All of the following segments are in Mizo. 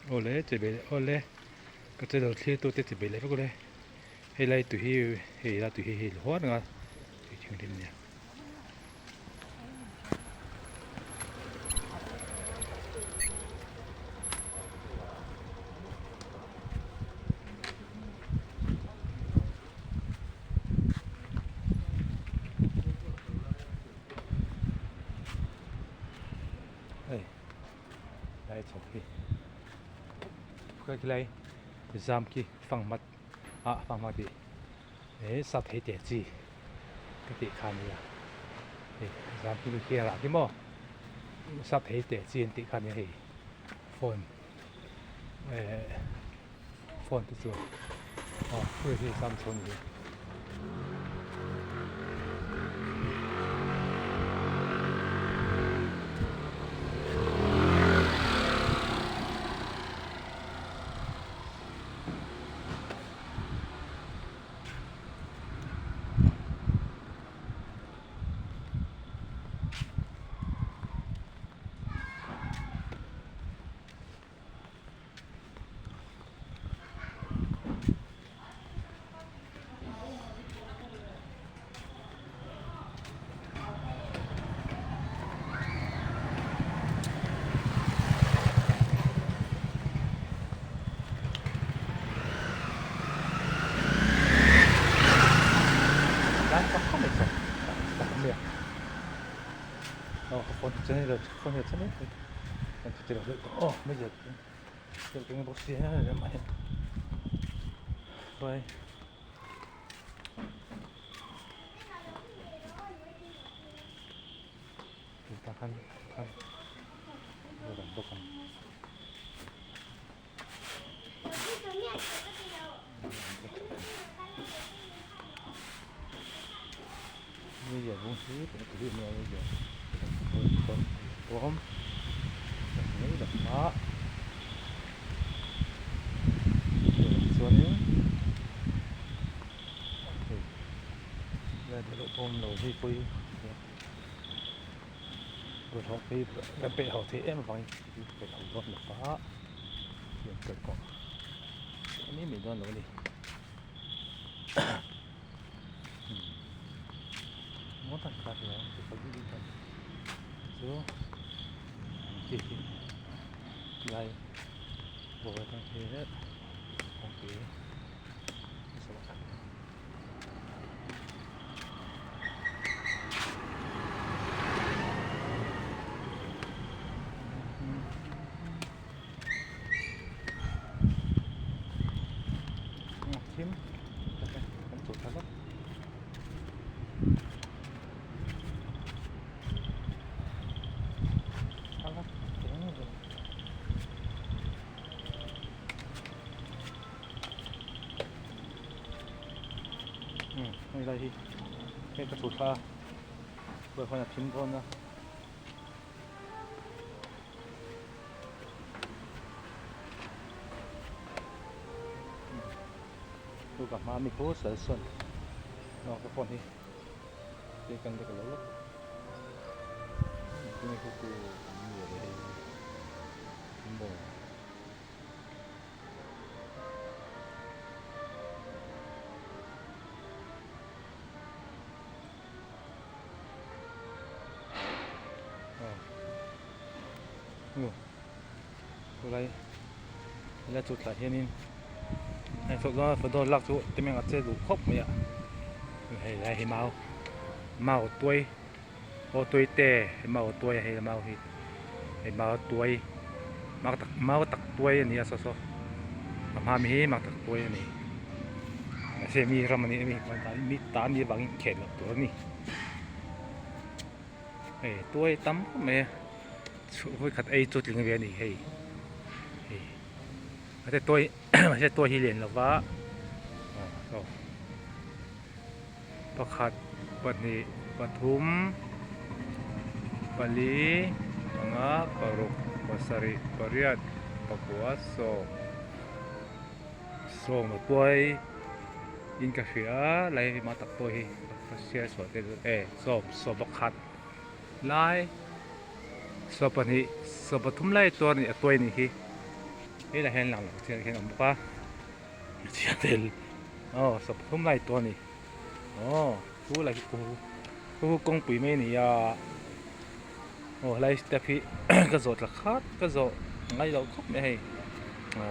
Awle chibai leh awle ka channel thlir tute chibai leh vek awle helai tui hi hei la tui hi hei huan anga tui thianghlim ania. Hei lai chho hi khi lai zam khi fanghma ah fanghma tih eh sap thei teh chi ka tih kha ania hei zam khi khi a rah khi maw sap thei teh chi an tih kha ania hei phone eh phone te chu aw hei hi zam chho a ni. Hei lai hi hei ka chhut thla a buai khawn a thim dawn a. Chu ka hma mi khu sal sawn aw ka phone hi te kan lek lo lawk tunge khu ku an ni leh hei maw. Chulai helai chu thlai hianin heng chawlh dawn a photo lak chu timeng a che duh khawp mai a hei lai hi mau mau tuai aw tuai te hei mau tuai hei mau hi hei mau tuai mau tak mau tak tuai a ni a saw saw a hma mi hi mau tak tuai a ni mahse mi ram a ni a mi ta a nih avangin khelh loh tur a ni. Hei tuai tam khawp mai a chhuh vawikhat ei chu tling ve a ni hei hei mahse tuai mahse tuai hi lian lova aw pakhat pahnih pathum pali panga paruk pasarih pariat pakua sawm sawm a tuai in ka hria a lai hei mah tak pawh hi ka hriat chhuah te chu e sawm sawm pakhat lai sawm pahnih sawm pathum lai chuan a tuai a nih hi. Helaiah hian lang lo chiah hian a awm bawk a chhiar tel aw 30 lai tawh a ni aw chu lai hi khu kawngpui mai a ni a aw helai step hi ka zawh thla khat ka zawh ngai loh khawp mai a hei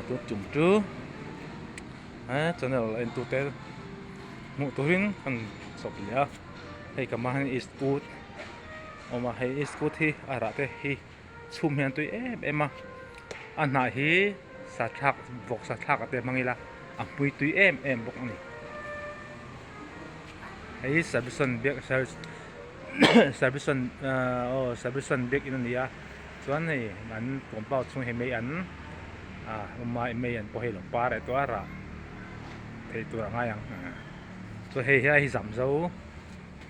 tun tum chu channel en tu te hmuh turin kan chawp leh a hei ka hmaah hian iskut a awm a hei iskut hi a rah te hi. Chhum hian tui em em a, a hnah hi sathlak vawk sathlak a te hmang ila a hmui tui em em bawk a ni. Hei Serviceon biak Serviceon aw Serviceon biakin a ni a chuan hei an compound chhung hi mei an ah awm a mei an pawh hei lo par leh tawh a rah theih tur a ngai ang chuan hei hi zamzo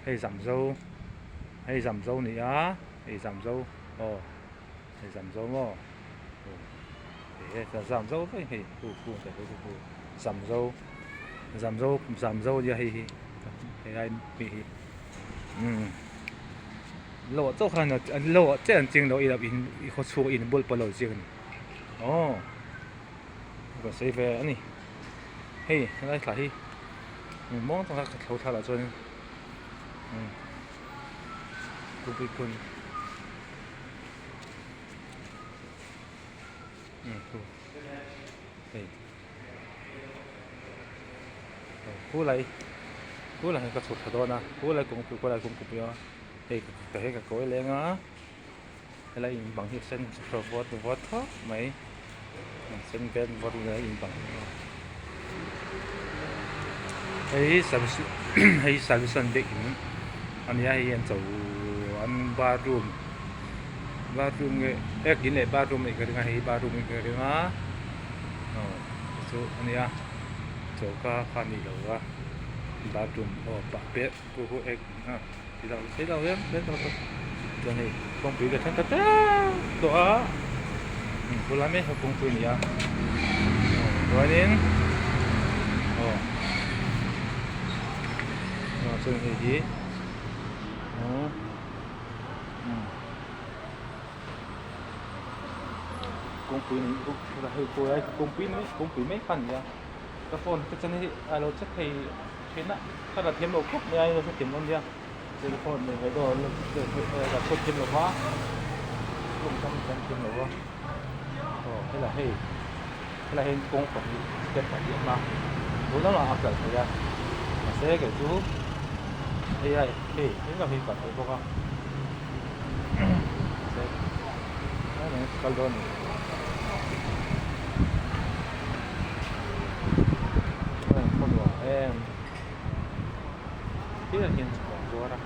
hei zamzo hei zamzo a ni a. Hei zam zo aw hei zam zo maw he zam zo vek hei hu hu te hu hu zam zo zam zo zam zo nia hei hi hei lai mi hi umm lo ah chauh khan lo ah chiah an ching lo i lo in i khaw chhuak in bul pawh lo chiang a ni aw ka sawi ve a ni hei helai thla hi muang taka ka thlo thla lah chuan umm. Tupui phun hei khulai khulai hi ka chhuk thla dawn a khulai kawngpui khulai kawngpui a hei ka hei ka kawi leng a helai in bang hi a sen vawt vawt khawp mai a sen vel vawt lai in bang hei hi hei service an biakin a ni a hei an cho an bathroom bathroom nge ekin leh bathroom a nih ka ring a hei hi bathroom a nih ka ring a aw chu a nia choka kha a ni lo a bathroom aw pah peh chu chu ek a ti lo thei lo em chuan hei kawngpui ka then ta tep tawh a bulah mek hi kawngpui a ni a chuanin aw chuan hei hi kawngpui hei kawngpui kawngpui mai kha a ni a ka phone te chuan hei a lo check thei thin a ka la thiam lo khawp mai a lo hrethiam dawn nia telephone nei ve dawn la chhuat thiam lo va tawngkam kan thiam lo va aw helai hei helai hian kawng pahnih step pahnih a awm a tun lamah a kal theih a mahse kei chu hei ai hei eng hi kal theih bawk a mahse kal dawn a ni. Em thil hian chhawm zuar a.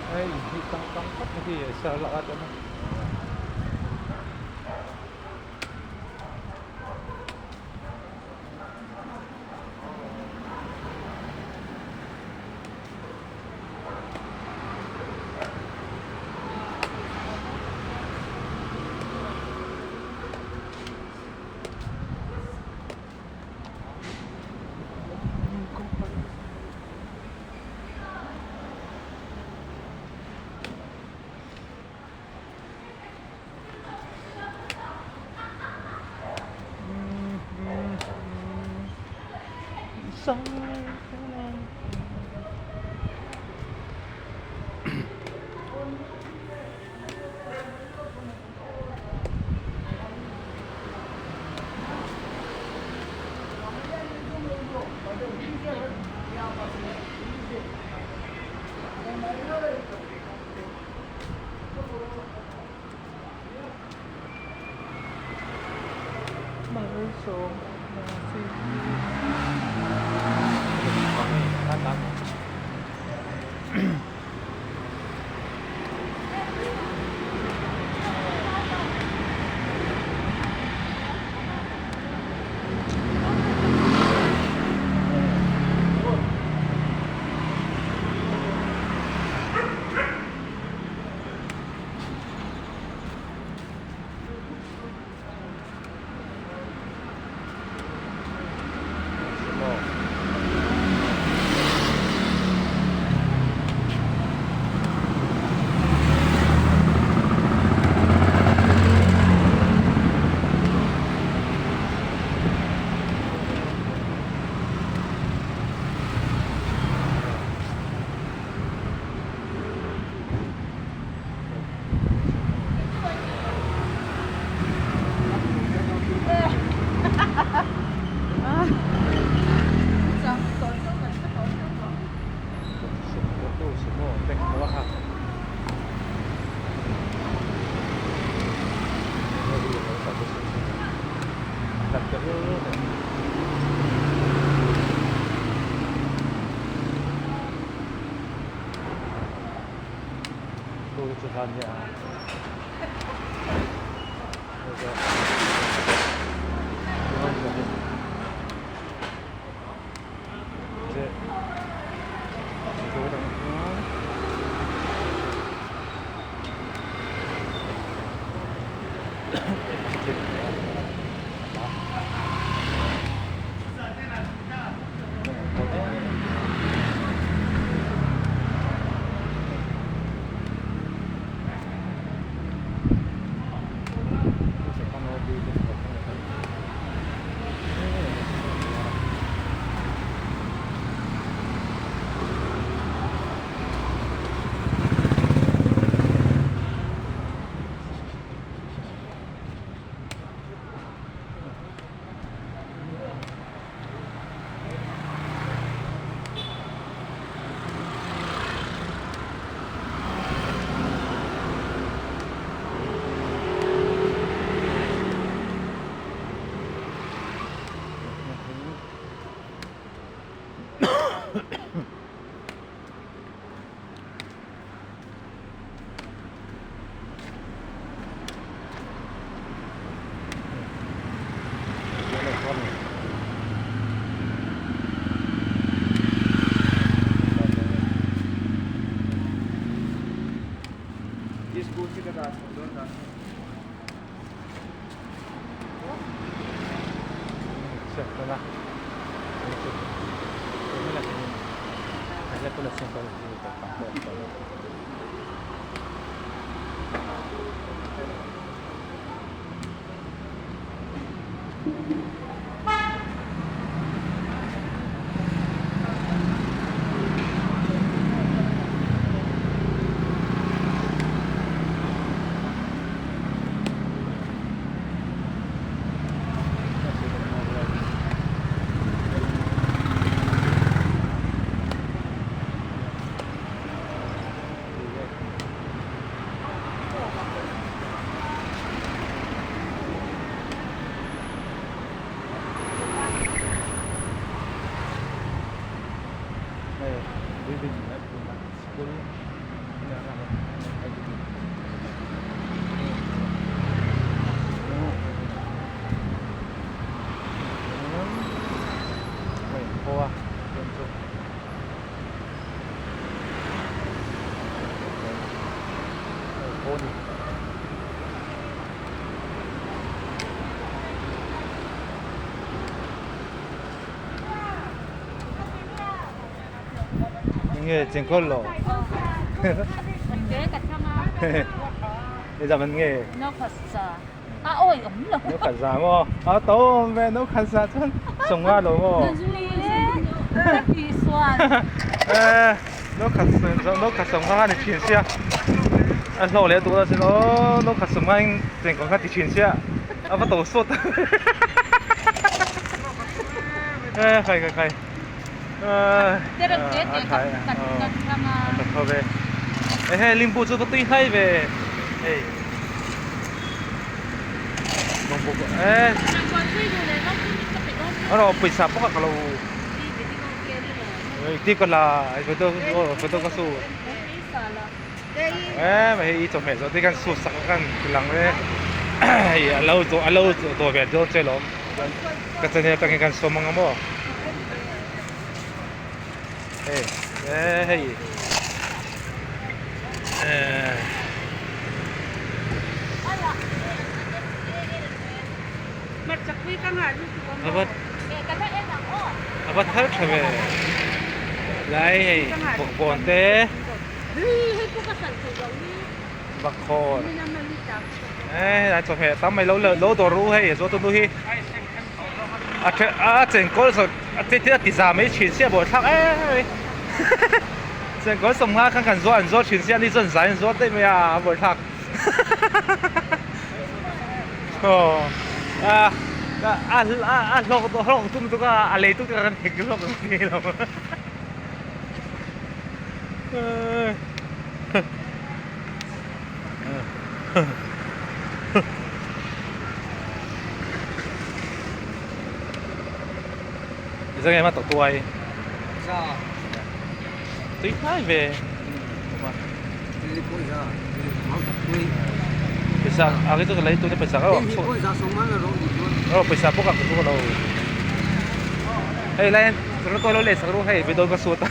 Hei hi changkang tak mai hi sarlak a chuan a. Nge chengkawl lo. Ni zaman nge. No khasa. A oi om lo. No khasa mo. A to ve no khasa chuan song a lo mo. Eh no khasa no khasa nga ni thin sia. A hlo le tu la sin o no khasa nga chengkawl kha ti thin sia. A va to sot. Eh khai khai khai. Te reuh te te ka kan kan hlang a. A tha tho ve. Ehe limbu chu ka tui hlai ve hei. E. Aro pawisa pawh ka lo. Ti ka la photo photo ka su. E hei i chawhmeh zawh te kan su sak a kan ti lang e. Hei a lo a lo dawr ve dawn che lawm. Ka channel atangin kan sawm ang a maw. Hei e hei e. A va thar tha ve lai hei bawkbawn te bakhawn e helai chawhmeh tam mai lo lo dawr ru hei a zuar tu nu hi a then a chengkawl saw a ti a ti za mai thin sia buaithlak em mai chengkawl sawmnga khan kan zuar an zuar thin sia ni chuan zai an zuar daih mai a a buaithlak aw a a a hlawk hlawk tum tuk a a lei tuk kan hek hlawk ang ti lo Zang em a tawtuai tui hlai ve pawisa a khi chu ka lei tuna pawisa ka aw pawisa pawh ka chu ka lo hei lai hian lo leh sak ru hei video ka shoot a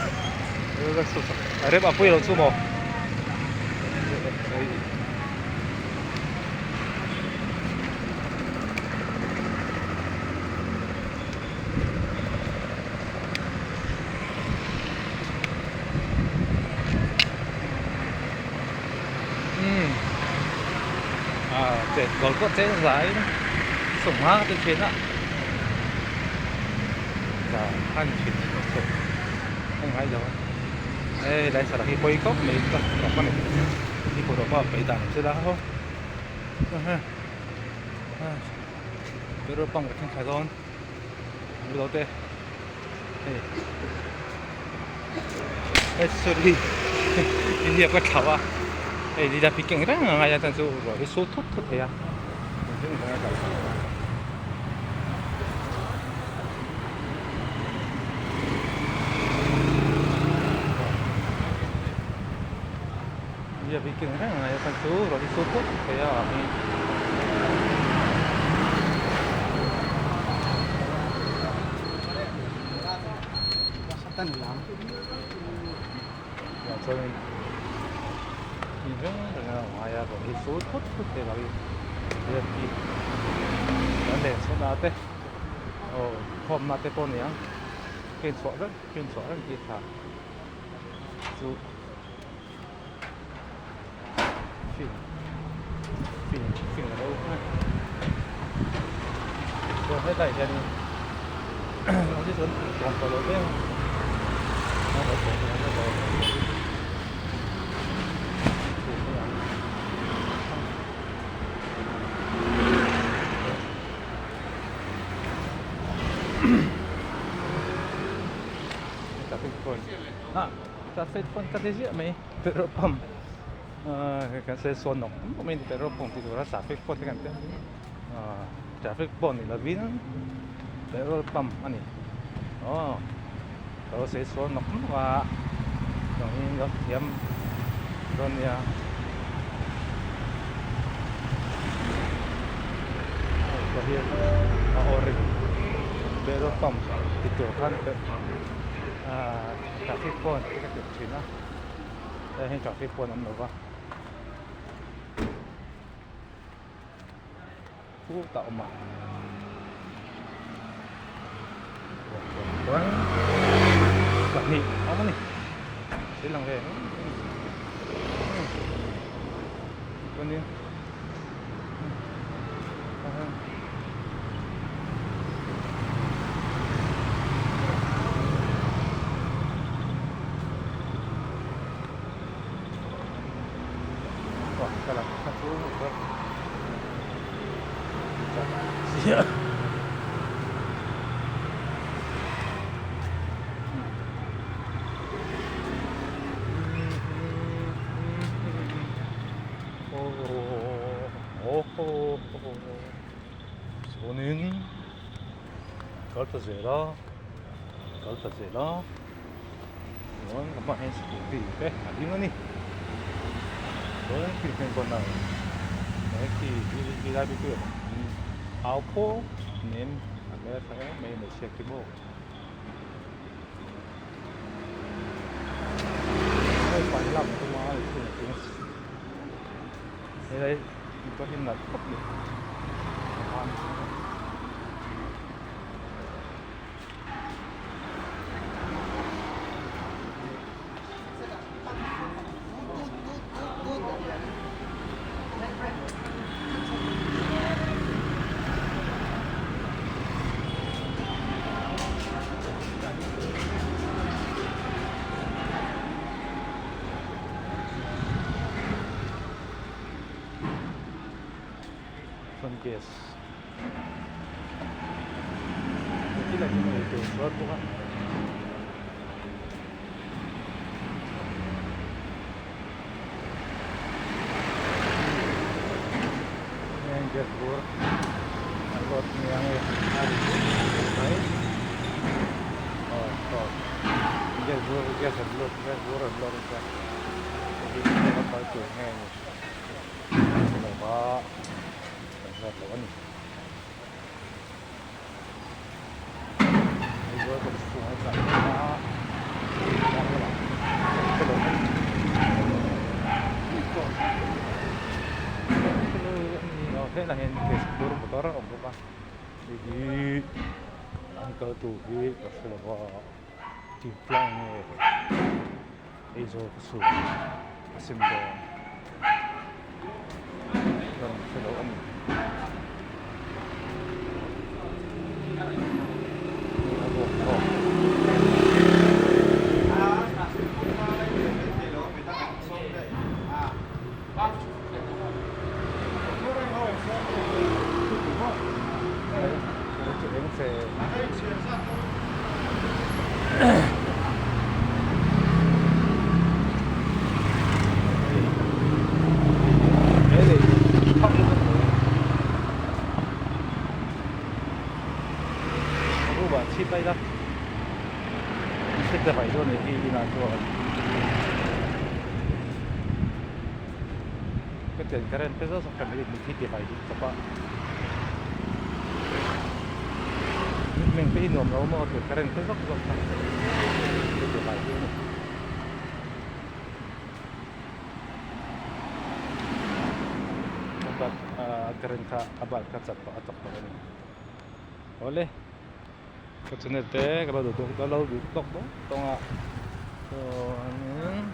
video ka shoot sak a rem a pui lo chu maw. Goal pawh cheng zai sawmnga ka ti thin a za khan thin a ngai lo a hei lai thlalak hi pawi khawp mai ka a ni hi pawh pawh a paih dan awm sela ho petrol pump ka thleng thla dawn lo te hei hei sorry india ka thlau a hei lila pi keng reng a ngai a chuan chu ruah hi sur thut thut thei a india pi keng reng a ngai a chuan chu ruah hi sur thut thut thei a. Chuanin mi reng reng a ngai a rawn hi sur thut thut thei lo hi riat hi kan len chhuah na te aw khawm na te pawh a ni ang ken chhuah reng ken chhuah reng hi a tha chu fing fing fing alo awm a chuan hetlaiah hianin chuan tawm tawh loh em traffic point ah traffic point ka ti ziah mai petrol pump ah kan sawi sawn nawk nawk mai a ni petrol pump tih tura traffic point te kan ti a ah traffic pawh ni lovin petrol pump a ni aw ka lo sawi sawn nawk nawk a chuangin lo thiam dawn nia hei pawh hi a orange petrol pump ti tur khan ah traffic point te ka ti thin a hei hian traffic point a awm lova. Chutah awm a chuan pahnih a awm a ni thil ang ve chuanin Chuanin kal ta zel a kal ta zel a chuan ka hmaah hian scooty te a ding a ni chuan khi hian corner he khi khi lai bik hi au pawh nen a hmeltha em mai hmeichhia khi maw. Hei pan lam tuma a ni thung a chung helai motor hi nalh khawp mai a van Chuan gas thil ah hian eitur zuar bawk a. Heng gas bur an load nia nge a ri mai aw aw gas bur gas an load gas bur an load a hei hi a kal tur nge ni ni lo va kan hriat loh a ni. Aizawl kawt chhungah tlan dawn a tlang lamah ka lo en helah hian bur motor a awm bawk a hei hi an kal tur hi ka hre lo a tlang nge Aizawl khaw chhung a sem dawn ka rawn hre lo a ni. Meng te hi nuam lo maw tih current te zawk zawk kha ka ti vai hi a ni. A bulb a current kha a bulb kha chat tawh a chak tawh a ni. Awle ka channel te ka lo duh tawk ka lo duh tawk dawn tawng a chuanin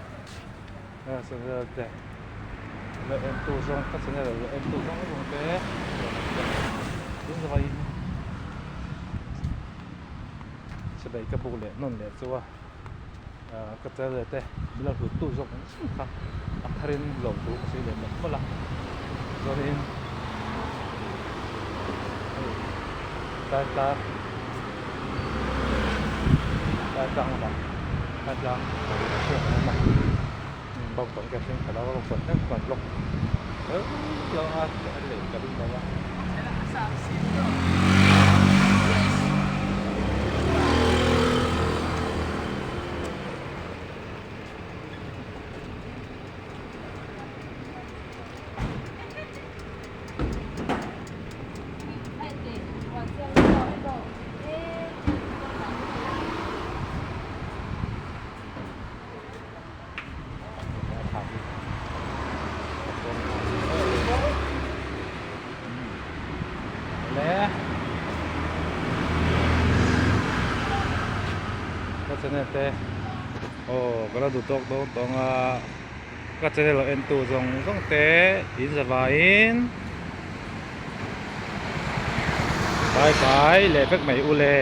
ka channel te la en tu zawng ka channel la en tu zawng zawng te tin zawngin chibai ka buk leh hnawn leh chu a ah ka channel te min lo hlut tu zawk ang chiah kha a tharin lawm tur ka sawi leh mawlh mawlh a chuanin hei tlai tlang tlai tlang lamah tlai tlang chhuak a awm a. Bawngkawn ka thleng khalh a bawngkawn thleng chuan block kher lo a a lei ka ring lo a. Ka channel te aw ka la duh tawk dawn tawng a ka channel lo en tu zawng zawng te in za vaiin bye bye leh vek mai u le.